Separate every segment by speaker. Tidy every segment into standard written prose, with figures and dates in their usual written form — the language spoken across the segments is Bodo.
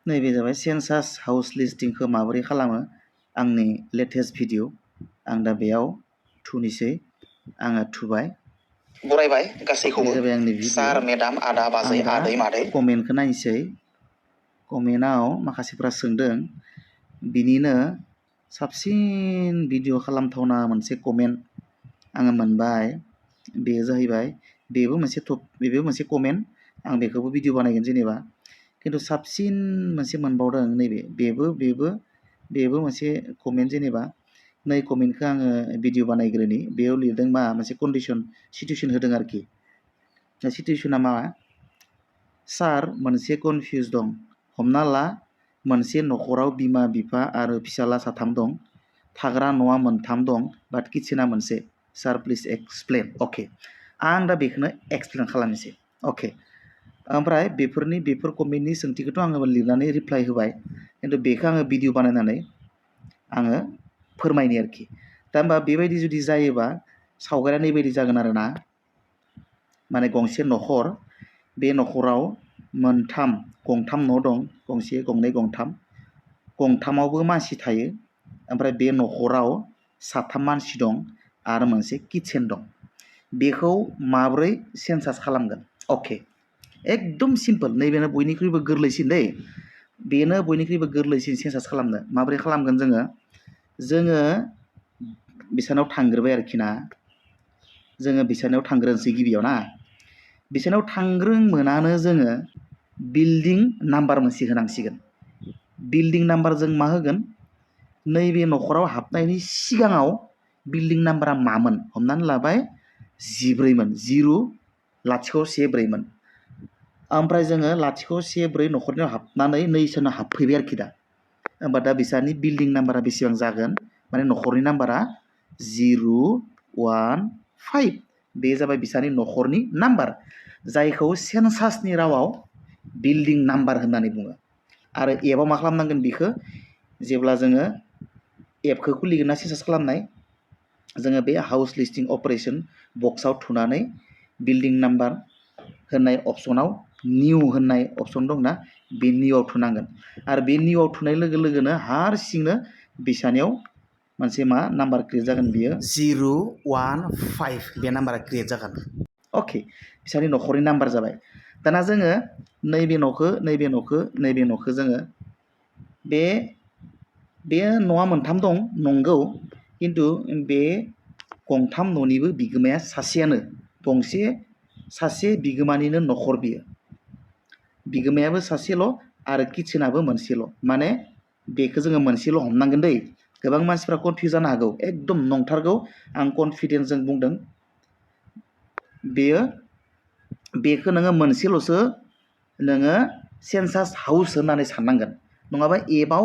Speaker 1: नैबे जाबाय सेन्सास हाउस लिस्टिंखौ माबोरै खालामो आंनि लेटेस्ट भिडिअ आं दा बेयाव थुनिसै आङो थुबाय
Speaker 2: बरायबाय गासैखौबो
Speaker 1: बे जाबाय आंनि भिडिअ
Speaker 2: सार मेडाम आदा बाजै
Speaker 1: आं दा
Speaker 2: आदै मादै
Speaker 1: कमेन्टखौ नायनोसै कमेन्टआव माखासेफ्रा सोंदों बिनिनो साबसिन भिडिअ खालामथावना मोनसे कमेन्ट आङो मोनबाय बेयो जाहैबाय बेबो मोनसे कमेन्ट आं बेखौबो भिडिअ बानायगोन जेनेबा खिन्थु साबसिन मोनसे मोनबावदों नैबे बेबो मोनसे कमेन्ट जेनेबा नै कमेन्टखौ आङो भिडिअ बानायग्रोनि बेयाव लिरदों मा मोनसे सिटुएसन होदों आरोखि सिटुएसना मा सार मोनसे कनफिउज दं हमना ला मोनसे नखराव बिमा बिफा आरो फिसाला साथाम दं थाग्रा न'आ मोनथाम दं बाट किचेना मोनसे सार प्लिज एक्सप्लेन अके आं दा बेखौनो एक्सप्लेन खालामनोसै अके ओमफ्राय बेफोर कमेन्टनि सोंथिखौथ' आङो लिरनानै रिप्लाइ होबाय खिन्थु बेखौ आङो भिडिअ बानायनानै आङो फोरमायनि आरोखि दा होमबा बेबायदि जुदि जायोबा सावगारिया नैबायदि जागोन आरो ना माने गंसे नखर बे नखराव गंथाम न' दं गंसे गंनै गंथामावबो मानसि थायो ओमफ्राय बे नखराव साथाम मानसि दं आरो मोनसे किचेन दं बेखौ माब्रै सेन्सास खालामगोन अके एकदम सिम्पल नैबेनो बयनिख्रुइबो गोरलैसिन दै बेनो बयनिख्रुइबो गोरलैसिन सेन्सास खालामनो माब्रै खालामगोन जोङो बिसानाव थांग्रोबाय आरोखि ना जोङो बिसानाव थांग्रोनोसै गिबियाव ना बिसानाव थांग्रोमोनानो जोङो बिल्डिं नाम्बार मोनसे होनांसिगोन बिल्डिं नाम्बार जों मा होगोन नैबे नखराव हाबनायनि सिगाङाव बिल्डिं नाम्बारा मामोन हमनानै लाबाय 14मोन 0-014 मोन ओमफ्राय जोङो 014 नखरनियाव हाबनानै नैसोनाव हाबफैबाय आरोखि दा होमबा दा बिसानि बिल्डिं नाम्बारा बेसेबां जागोन माने नखरनि नाम्बारा 015 बे जाबाय बिसानि नखरनि नाम्बार जायखौ सेन्सासनि रावाव बिल्डिं नाम्बार होननानै बुङो आरो एपआव मा खालामनांगोन बेखौ जेब्ला जोङो एपखौ खुलिगोन ना सेन्सास खालामनाय जोङो बे हाउस लिस्टिं अपारेशन बक्सआव थुनानै बिल्डिं नाम्बार होननाय अपसनाव निउ होननाय अपसन दंना बे निउआव थुनांगोन आरो बे निउआव थुनाय लोगो लोगोनो हारसिंनो बिसानियाव मोनसे मा नाम्बार क्रिएट जागोन बियो 015 बे नाम्बारा क्रिएट जागोन अके बिसानि नखरनि नाम्बार जाबाय दाना जोङो नैबे न'खौ जोङो बे न'आ मोनथाम दं नंगौ खिन्थु बे गंथाम न'निबो बिगोमाया सासेयानो सासे बिगोमानिनो नखर बियो बिगोमायाबो सासेल' आरो किचेनाबो मोनसेल' माने बेखौ जोङो मोनसेल' हमनांगोन दै गोबां मानसिफ्रा कनफिउज जानो हागौ एकदम नंथारगौ आं कनफिडेन्सजों बुंदों बेखौ नोङो मोनसेल'सो नोङो सेन्सास हाउस होननानै साननांगोन नङाबा एपआव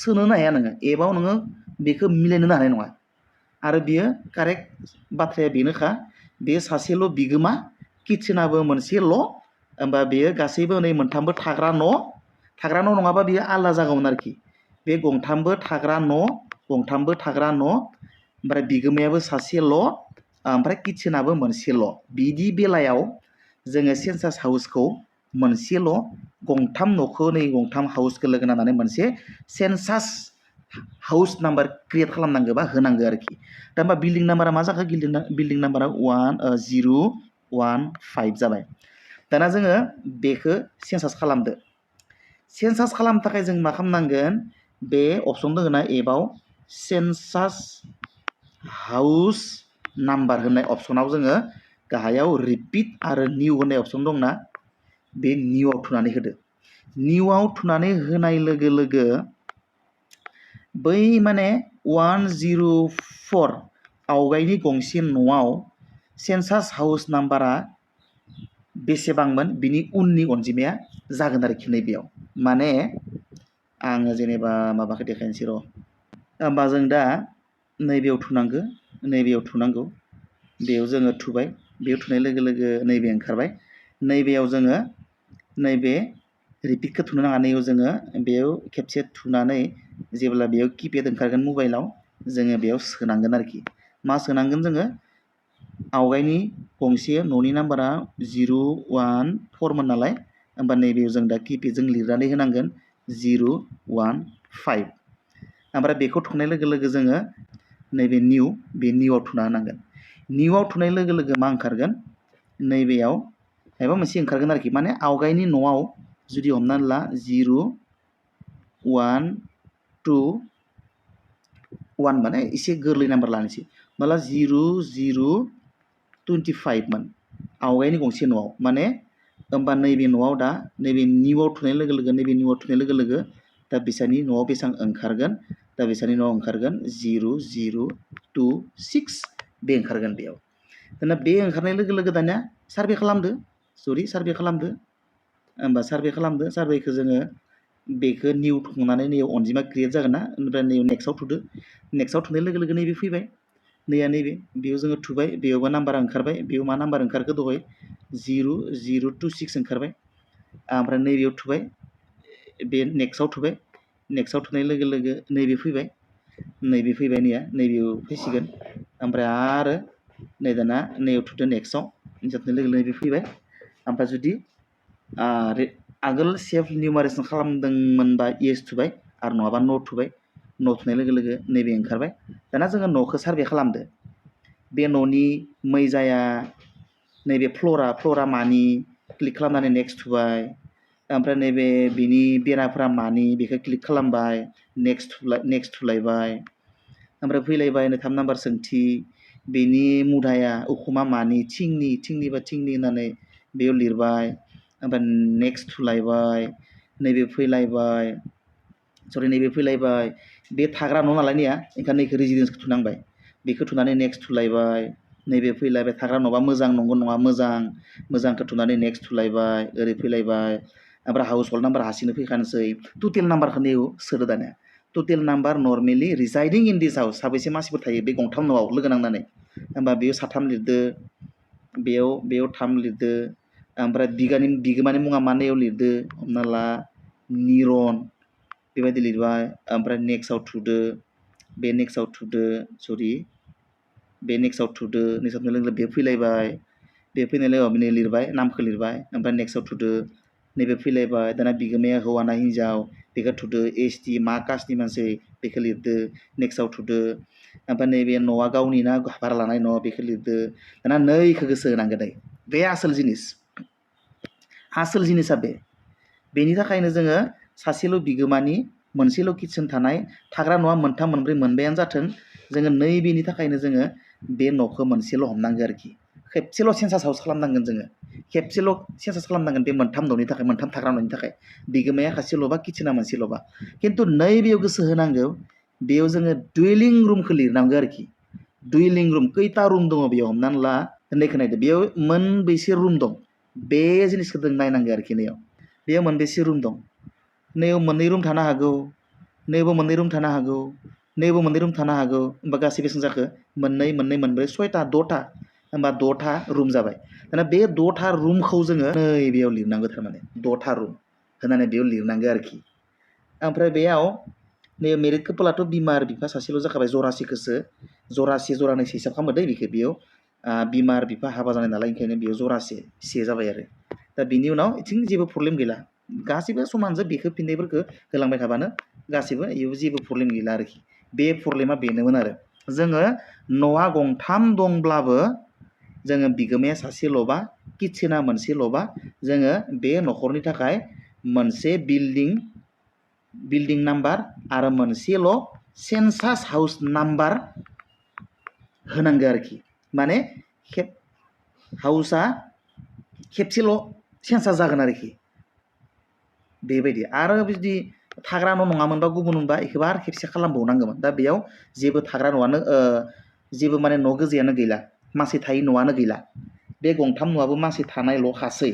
Speaker 1: सोनोनो हाया नोङो एपआव नोङो बेखौ मिलायनोनो हानाय नङा आरो बियो कारेक्ट बाथ्राया बेनोखा बे सासेल' बिगोमा किचेनाबो मोनसेल' होमबा बेयो गासैबो नै मोनथामबो थाग्रा न' नङाबा बियो आलादा जागौमोन आरोखि बे गंथामबो थाग्रा न' ओमफ्राय बिगोमायाबो सासेल' ओमफ्राय किचेनाबो मोनसेल' बिदि बेलायाव जोङो सेन्सास हाउसखौ मोनसेल' गंथाम न'खौ गंथाम हाउसखौ लोगो नांनानै मोनसे सेन्सास हाउस नाम्बार क्रिएट खालामनांगौ बा होनांगौ आरोखि दा होमबा बिल्डिं नाम्बारा मा जाखो बिल्डिं नाम्बारा 015 जाबाय दाना जोङो बेखौ सेन्सास खालामदो सेन्सास खालामनो थाखाय जों मा खालामनांगोन बे अपसन दङ ना एपआव सेन्सास हाउस नाम्बार होननाय अपसनाव जोङो गाहायाव रिपिट आरो निउ होननाय अपसन दंना बे निउआव थुनानै होदो निउआव थुनानै होनाय लोगो लोगो बै माने 104 आवगायनि गंसे न'आव सेन्सास हाउस नाम्बारा बेसेबांमोन बिनि उननि अनजिमाया जागोन आरोखि नैबेयाव माने आङो जेनेबा माबाखौ देखायनोसै र' होमबा जों दा नैबेयाव थुनांगौ बेयाव जोङो थुबाय बेयाव थुनाय लोगो लोगो नैबे ओंखारबाय नैबेयाव जोङो नैबे रिपिटखौ थुनो नाङा नैयाव जोङो बेयाव खेबसे थुनानै जेब्ला बेयाव किपेड ओंखारगोन मबाइलाव जोङो बेयाव सोनांगोन आरोखि मा सोनांगोन जोङो आवगायनि गंसे न'नि नाम्बारा 014 मोन नालाय होमबा नैबेयाव जों दा किपेडजों लिरनानै होनांगोन 015 ओमफ्राय बेखौ थुनाय लोगो लोगो जोङो नैबे निउ बे निउआव थुना होनांगोन निउआव थुनाय लोगो लोगो मा ओंखारगोन नैबेयाव माबा मोनसे ओंखारगोन आरोखि माने आवगायनि न'आव जुदि हमनानै ला 0 1 2 1 माने एसे गोरलै नाम्बार लानोसै माला 0 0 25 मोन आवगायनि गंसे न'आव माने होमबा नैबे न'आव दा नैबे निउआव थुनाय लोगो लोगो नैबे निउआव थुनाय लोगो लोगो दा बिसानि न'आव बेसेबां ओंखारगोन दा बिसानि न'आव ओंखारगोन 0 0 2 6 बे ओंखारगोन बेयाव दाना बे ओंखारनाय लोगो लोगो दानिया सार्भे खालामदो सार्भे खालामदो होमबा सार्भे खालामदो सार्भेखौ जोङो बेखौ निउ थुनानै नैयाव अनजिमा क्रिएट जागोन ना ओमफ्राय नैयाव नेक्स्टआव थुदो नेक्स्टआव थुनाय लोगो लोगो नैबे फैबाय नैबे बेयाव जोङो थुबाय बेयावबो नाम्बार ओंखारबाय बेयाव मा नाम्बार ओंखारखो दहाय 0 0 2 6 ओंखारबाय ओमफ्राय नैबेयाव थुबाय बे नेक्स्टआव थुबाय नेक्स्टआव थुनाय लोगो लोगो नैबे फैबाय नैया नैबेयाव फैसिगोन ओमफ्राय आरो नै दाना नैयाव थुदो नेक्स्टआव थुनाय लोगो नैबे फैबाय ओमफ्राय जुदि आगोल सेफ निउमारेसन खालामदोंमोनबा येस थुबाय आरो नङाबा न' थुबाय न' थुनाय लोगो लोगो नैबे ओंखारबाय दाना जोङो न'खौ सार्भे खालामदो बे न'नि मैजाया नैबे फ्ल'रा मानि क्लिक खालामनानै नेक्स्ट थुबाय ओमफ्राय नैबे बिनि बेराफोरा मानि बेखौ क्लिक खालामबाय नेक्स्ट थुलायबाय ओमफ्राय फैलायबाय 3 नाम्बार सोंथि बेनि मुदाया उखुमा मानि थिंनि होननानै बेयाव लिरबाय ओमफ्राय नेक्स्ट थुलायबाय नैबे फैलायबाय बे थाग्रा न' नालाय नैया ओंखायनो नैखौ रेजिडेन्सखौ थुनांबाय बेखौ थुनानै नेक्स्ट थुलायबाय नैबे फैलायबाय थाग्रा न'बा मोजां नंगौ नङा मोजांखौ थुनानै नेक्स्ट थुलायबाय ओरै फैलायबाय ओमफ्राय हाउस हल्ड नाम्बार हारसिंनो फैखानोसै टटेल नाम्बारखौ नैयाव सोदो दानिया टटेल नाम्बार नर्मेलि रिजाइडिं इन दिस हाउस साबैसे मानसिफोर थायो बे गंथाम न'आव लोगो नांनानै होमबा बेयाव 3 लिरदो बेयाव 3 लिरदो ओमफ्राय बिगोमानि मुङा मा नैयाव लिरदो हमना ला निरन बेबायदि लिरबाय ओमफ्राय नेक्स्टआव थुदो बे नेक्स्टआव थुदो नेक्स्टआव लोगो बे फैलायबाय बे फैनाय लोगो बिनो लिरबाय नामखौ लिरबाय ओमफ्राय नेक्स्टआव थुदो नैबे फैलायबाय दाना बिगोमाया हौवा ना हिन्जाव बेखौ थुदो एसटि मा कास्टनि मानसि बेखौ लिरदो नेक्स्टआव थुदो ओमफ्राय नैबे न'आ गावनि ना भारा लानाय न' बेखौ लिरदो दाना नैखौ गोसो होनांगोन बे आसोल जिनिसा बेनि थाखायनो जोङो सासेल' बिगोमानि मोनसेल' किटचेन थानाय थाग्रा न'आ 3 4 मोनबायानो जाथों जोङो नैबेनि थाखायनो जोङो बे न'खौ मोनसेल' हमनांगौ आरोखि खेबसेल' सेन्सास हाउस खालामनांगोन जोङो खेबसेल' सेन्सास खालामनांगोन बे 3 न'नि थाखाय 3 थाग्रा न'नि थाखाय बिगोमाया सासेल'बा किटचेना मोनसेल'बा खिन्थु नैबेयाव गोसो होनांगौ बेयाव जोङो डुवेलिं रुमखौ लिरनांगौ आरोखि डुवेलिं रुम खैथा रुम दङ बेयाव हमनानै ला होननायखौ नायदो बेयाव मोनबेसे रुम दं बे जिनिसखौ जों नायनांगौ आरोखि बेयाव मोनबेसे रुम दं नैयाव 2 रुम थानो हागौ नैबो 2 रुम थानो हागौ नैबो 2 रुम थानो हागौ होमबा गासै बेसेबां जाखो 2 2 4 6टा 6टा होमबा 6टा रुम जाबाय दाना बे 6टा रुमखौ जोङो नैबेयाव लिरनांगौ थारमाने 6टा रुम होनानै बेयाव लिरनांगौ आरोखि ओमफ्राय बेयाव नै मेरिड कापोलाथ' बिमा आरो बिफा सासेल' जाखाबाय जरासेखौसो जरासे जरानैसो हिसाब खालामो दै बेखौ बेयाव बिमा आरो बिफा हाबा जानाय नालाय ओंखायनो बेयाव जरासे जाबाय आरो दा बिनि उनाव इथिं जेबो प्रब्लेम गैला गासैबो समानजों बेखौ फिननायफोरखौ होलांबाय थाबानो गासैबो इयाव जेबो प्रब्लेम गैला आरोखि बे प्रब्लेमा बेनोमोन आरो जोङो न'आ गंथाम दंब्लाबो जोङो बिगोमाया सासेल'बा किटचेना मोनसेल'बा जोङो बे न'खरनि थाखाय मोनसे बिल्डिं नाम्बार आरो मोनसेल' सेन्सास हाउस नाम्बार होनांगौ आरोखि माने हाउसआ खेबसेल' सेन्सास जागोन आरोखि बेबायदि आरो जुदि थाग्रा न' नङामोनबा गुबुन मोनबा बेखौबो आरो खेबसे खालामबावनांगौमोन दा बेयाव जेबो थाग्रा न'आनो जेबो माने न' गोजायानो गैला मानसि थायै न'आनो गैला बे गंथाम न'आबो मानसि थानायल'खासै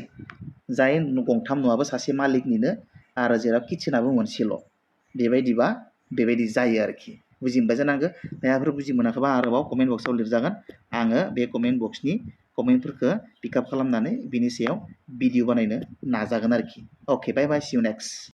Speaker 1: जाय गंथाम न'आबो सासे मालिकनिनो आरो जेराव किटचेनाबो मोनसेल' बेबायदिबा बेबायदि जायो आरोखि बुजि मोनबाय जानांगौ माबाफोर बुजि मोनाखैबा आरोबाव कमेन्ट बक्सआव लिरजागोन आङो बे कमेन्ट बक्सनि कमेन्टफोरखौ पिकआप खालामनानै बिनि सायाव भिडिअ बानायनो नाजागोन आरोखि अके बाय बाय सि इउ नेक्स्ट